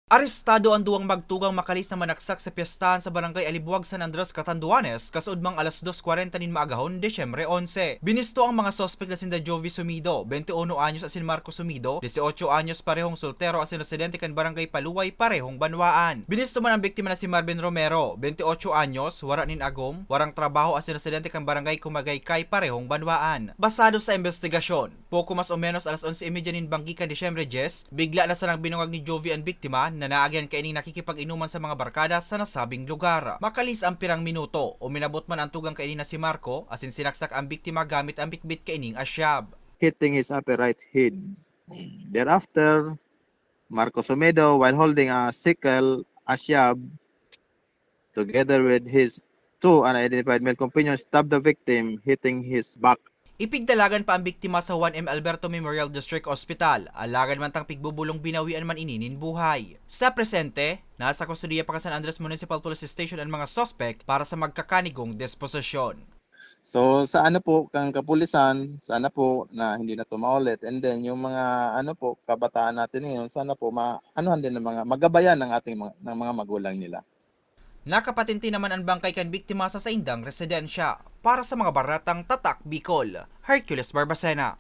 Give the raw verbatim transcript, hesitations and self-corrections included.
Arestado an duwang magtugang makalis na manaksak sa pyestahan sa Barangay Alibuag, San Andres, Catanduanes, kasuodmang alas dos kwarenta nin maagahon, Disyembre onse. Binisto ang mga suspek na sinda Jovi Sumido, twenty-uno anyos, asin Marco Sumido, dieciocho anyos, parehong soltero, asin residente kan Barangay Paluway, parehong banwaan. Binisto man ang biktima na si Marvin Romero, twenty-ocho anyos, wara nin agom, warang trabaho, asin residente kan Barangay Kumagaykay, parehong banwaan. Basado sa imbestigasyon, poko mas o menos alas onse y media nin banggi kan Disyembre dyes, bigla na sanang binungag ni Jovi an biktima na naagihan kaining nakikipag-inuman sa mga barkada sa nasabing lugar. Makalis ang pirang minuto, uminabot man ang tugang kaini na si Marco, asin sinaksak ang biktima gamit ang bitbit kaining asyab. Hitting his upper right head. Thereafter, Marco Sumido, while holding a sickle, asyab, together with his two unidentified male companions, stabbed the victim, hitting his back. Ipigdalagan pa ang biktima sa Juan M. Alberto Memorial District Hospital, alagad mantang pigbubulong binawian man ini nin buhay. Sa presente, nasa kustodiya pa kan San Andres Municipal Police Station ang mga suspek para sa magkakanigong disposisyon. So sa ano po, kang kapulisan, sana po na hindi na ito maulit. And then yung mga ano po, kabataan natin ngayon, sana po ma-, anuhan din ng mga, magabayan ng ating mga, ng mga magulang nila. Nakapatinti naman ang bangkay kan biktima sa saindang residensya. Para sa mga baratang Tatak Bicol, Hercules Barbacena.